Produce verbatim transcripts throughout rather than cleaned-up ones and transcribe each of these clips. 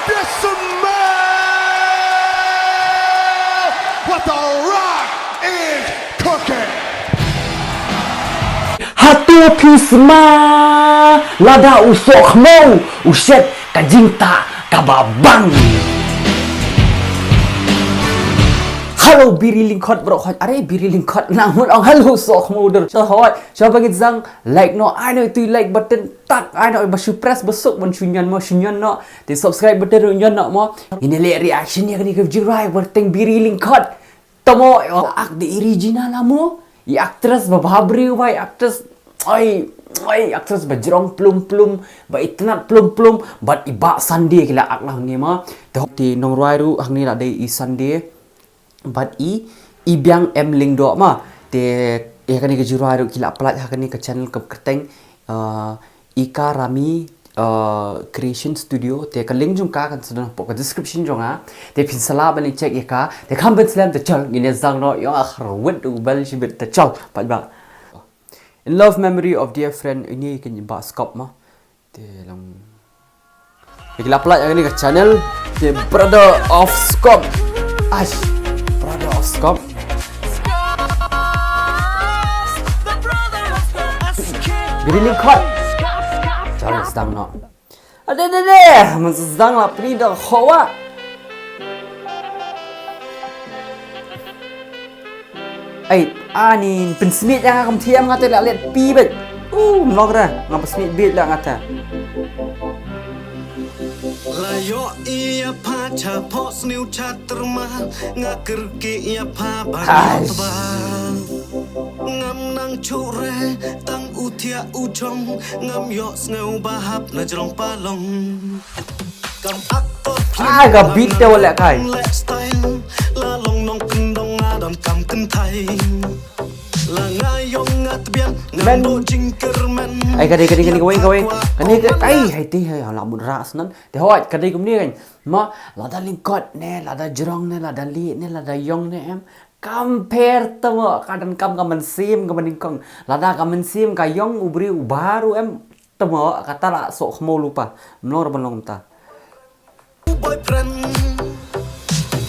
Just smell what the Rock is cooking. Hato phi sma lada u soh khmo u shet ka jingtah kaba bang. Hello biri lyngkhot bro hoi are biri lyngkhot nang mut ong hello soh khmo dur to hoi sha ba ngin zang like no ai no tu like button tak ai no ba shu press ba suk ban shu nyan mo shu nyan no te subscribe button nyan no mo. Ini le reaction ya kani ka jirai berteng biri lyngkhot. Tamo ak the original amo. I actress ba bhabri ba i actress oi oi actress ba jrong plum plum ba i tnat plum plum but i ba Sunday kila ak lah ni ma. Te hok ti nong ruai ru hang ni la dei i Sunday but i i biang em ling do ma. Te ya kani ka jirai ru kila plat ha kani ka channel ka kerteng uh, Ika Rami uh, Creation Studio te ka link jong ka kan sdang pok ka description jong nga te phin sala ban check ya ka te kam ben slem te chol ngin zang no yong a kharwit u bel shibit te chol pat ba. In love memory of dear friend ini kan ba skop ma te long. Kita plat yang ini ke channel the brother of skop. Ash brother of skop. Biri lyngkhot. Chal sdang no. Ade ade ade. Mas sdang la pli da khowa. Ai ani pynsmit yang akam thiam ngate la let pi bet. U mlok ra ngam pynsmit bet la ngata. La ïoh ïa pha cha phoh sniew cha tyrma nga kyrkieh ïa pha ba ïoh tba. Ngam nang chuh re tang u thiah u jong ngam ïoh sngew ba hap na jrong palong. Kam aktor Ai ka beat te wala kai. Leh style la long nong kyndong nga don kam kynthai. La nga ïong nga tbian nga do jingkyrmen. Ai ka dei ka dei ka dei ka wei ka wei. Ka dei ka ai hai te hai la mun ra snan. Te hoi ka dei kumne kan. Ma lada lyngkot ne lada jrong ne lada li ne lada ïong ne em. Compare tamo ka dan kam ka mynsiem ka mynsiem lada ka mynsiem ka ïong u briew u baru em. Tamo kata la soh khmo lupa mlor ban long ta. Boyfriend.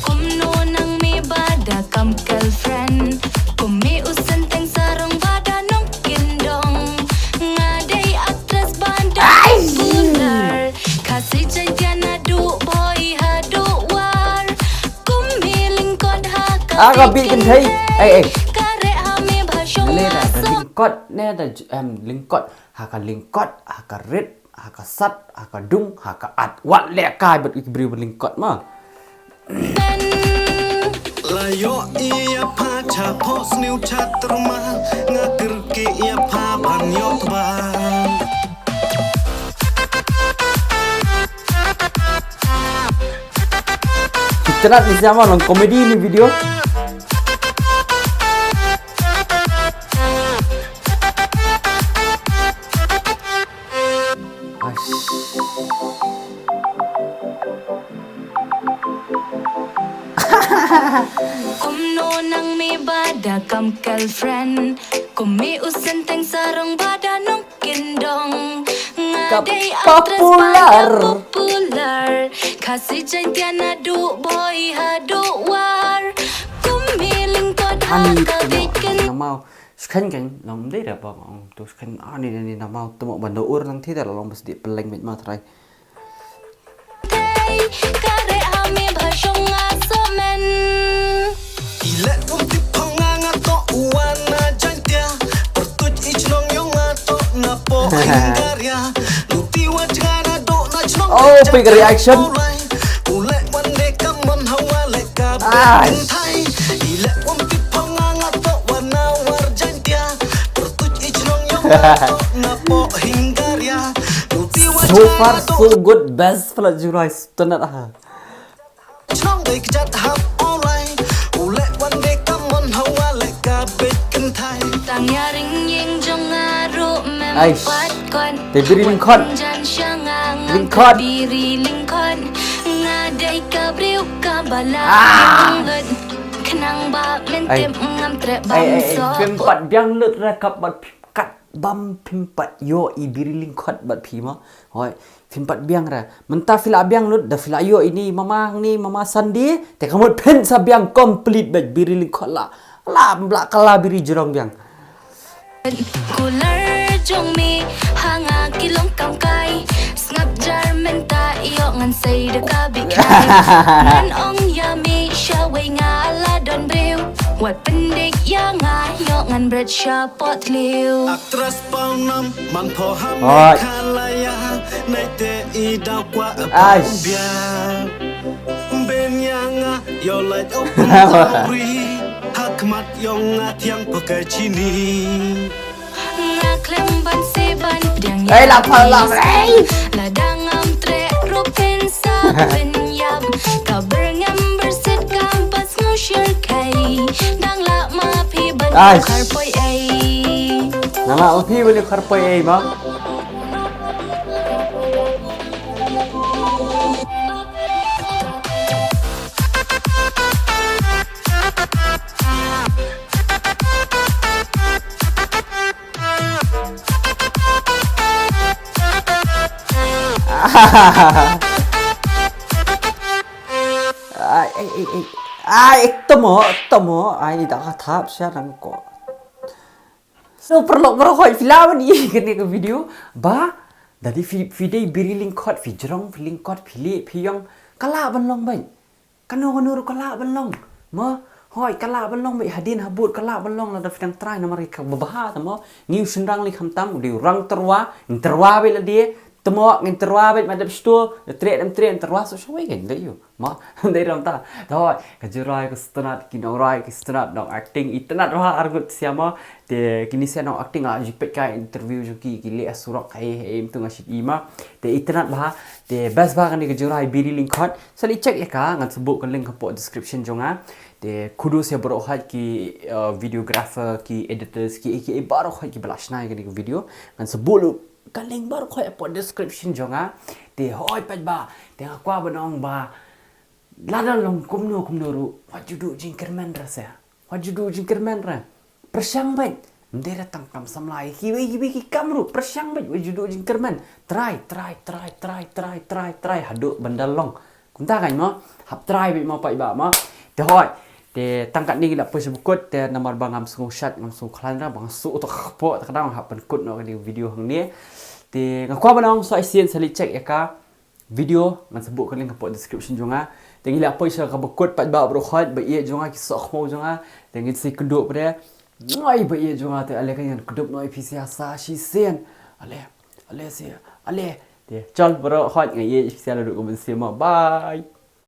Kumno nang me ba da kam girlfriend. Kum me u senteng sarong ba da nong kyndong. Nga dei actress ba da popular. Khasi Jaintia naduh Bhoi haduh War. Kum me lyngkot ha ka Ah, ka beat kynthei. Ei, ei. Ka reh ha me bha shong Ne nga da soh. lyngkot ne da j- em lyngkot ha ka lyngkot ha ka rit ha ka sat ha ka dung ha ka at wat leh kai bad u briew lyngkot ma. La ïoh ïa pha cha phoh sniew cha tyrma nga kyrkieh ïa pha ban ïoh tba. Kita nak ni sama long comedy ni video. Ash. Kumno nang me ba da kam girlfriend. Kum me u senteng sarong ba da nong kyndong. Nga Ka dei actress ba da popular. Popular. Khasi Jaintia naduh Bhoi haduh War. Kum me lyngkot ha Ani ka tamo beat kynthei. Namau. Skhan kan long dei da ba ma ong to skhan ani ani namau tamo ban do ur nang thida long bas di peleng met ma trai. Ka reh ha me bha shong nga soh men. I leh um tip pha nga nga toh u wan na Jaintia. Pyrtuit i chnong ïong nga toh na poh Hingaria. Luti wa jnga na doh na chnong. Oh, big reaction. U leh wan de ka mon hawa leh ka Ai. Thai. I leh um tip pha nga nga toh wan na war Jaintia. Pyrtuit i chnong ïong nga toh na poh Hingaria. Luti wa So far so good best pala jurai stunat ha. Chnong dei kjat hap olai. U leh wan de ka mon hawa leh ka bit kynthai. Tang ïa ring ïing jong nga ruh mem Aish. pat kon. Te biri lyngkhot. Jan sha nga ngam Lyngkhot. Biri lyngkhot. Nga dei ka briew ka ba la Ah. lut. Khnang ba men Ai. tip ngam treh Ai bam ai ai so. phim pat biang lut ra kap bat phim kat bam phim pat yo i biri lyngkhot bat phim ma. Hoi. Phin pat biang re. Mynta phi la biang lut, da phi la ïoh ïa i mama hangne, mama Sandi. Te ka mut phin sa biang complete bad biri lyngkot la. La, la ka la biri jrong biang. Kular jong me ha nga ki long kam kai. Sngap jar mynta ïoh ngan sei da ka biknai. Ngan ong ïa me sha wei nga la don briew. Wat pyndik ïa nga ïoh ngan bret sha pot liu. Aktras pawnam man pho ha Meghalaya. Naite i daw kwah ban biang. Ben ïa nga ïoh lait ok pynlong ri. Ha khmat ïong nga thiang pha ka chini. Nga khlem ban se ban pdiang. Ei, la pha la. La dang am tre ruh phin sa pynïap. Ka ber ngam ber sit kam pas ngau shir kai. Dang la ma phi ban khar poi ei. Nang la ma phi ban khar poi ei ma. Ai, ai, ai, ai. Ai, tomo, tomo. Ai, da ka thap sha nang ko. So, paralok baroh hoi, phi la wan ïa kane ka video. Ba, da dei phi, phi dei biri lyngkot, phi jrong, phi lyngkot, phi leh, phi ïong. Ka lah ban long bad. Kano kano ruh ka lah ban long. Mo, hoi, ka lah ban long bad. Hadien habud ka lah ban long lada phi dang try namar ka babha ta mo. Ngi u shynrang lei khamtam, u dei u rang tyrwa, ngin tyrwa bad lade. Te mo, ngin tyrwa bad ma dep stur, da treh dam treh, ngin tyrwa so shawei kan, dei ïoh. Mo, dei ram ta. Doi, ka Jirai ka sngewtynnat, ki Nongrai ki sngewtynnat, nong acting i tynnat bha arngut sia mo. Te kine sia nong acting la ju peit ka interview jong ki, ki leh surok ei ei mynta nga shit i ma. Te i tynnat bha, te best bha kane ka Jirai biri lyngkot. Sa leit check ïa ka, ngan sa buh ka link hapoh description jong nga. Te kudos ïa baroh hoi ki, uh, videographer, ki editors, ki, ki baroh hoi ki ba la shna ïa kane ka video. Ngan sa buh lut ka link baroh hoi hapoh description jong nga. Te hoi peit ba, te nga kwah ban ong ba lada long kumno kumno ruh, wat ju duh jingkyrmen re se. Wat ju duh jingkyrmen re. Pyrshang bad. Ym dei re tang kam samla ïa kiwei kiwei ki kam ruh. Pyrshang bad, wat ju duh jingkyrmen. Try, try, try, try, try, try, try. Haduh ban da long. Kumta kan mo. Hap try bad mo paidbah mo. Te hoi. Te tang katne ngi la poi sha ba kut, te namar ba ngam sngew shait, ngam sngew khlaiñ re, ba nga shu to kpoh, te ka dang hap pynkut noh kane video hangne. Te nga kwah ban ong sa shisien sa leit check ïa ka video, ngan sa buh ka link hapoh description jong nga. Te ngi la poi sha kaba kut paidbah baroh hoi, ba ïeit jong nga ki soh khmaw jong nga. Te ngin sa ïakynduh pat de. Ngoi ba ïeit jong nga te ale kan ngan kdup noh ïa phi sia sa shisien. Ale, ale sia, ale. Te chal baroh hoi, nga ïeit ïa phi sia naduh ka mynsiem mo. Bye.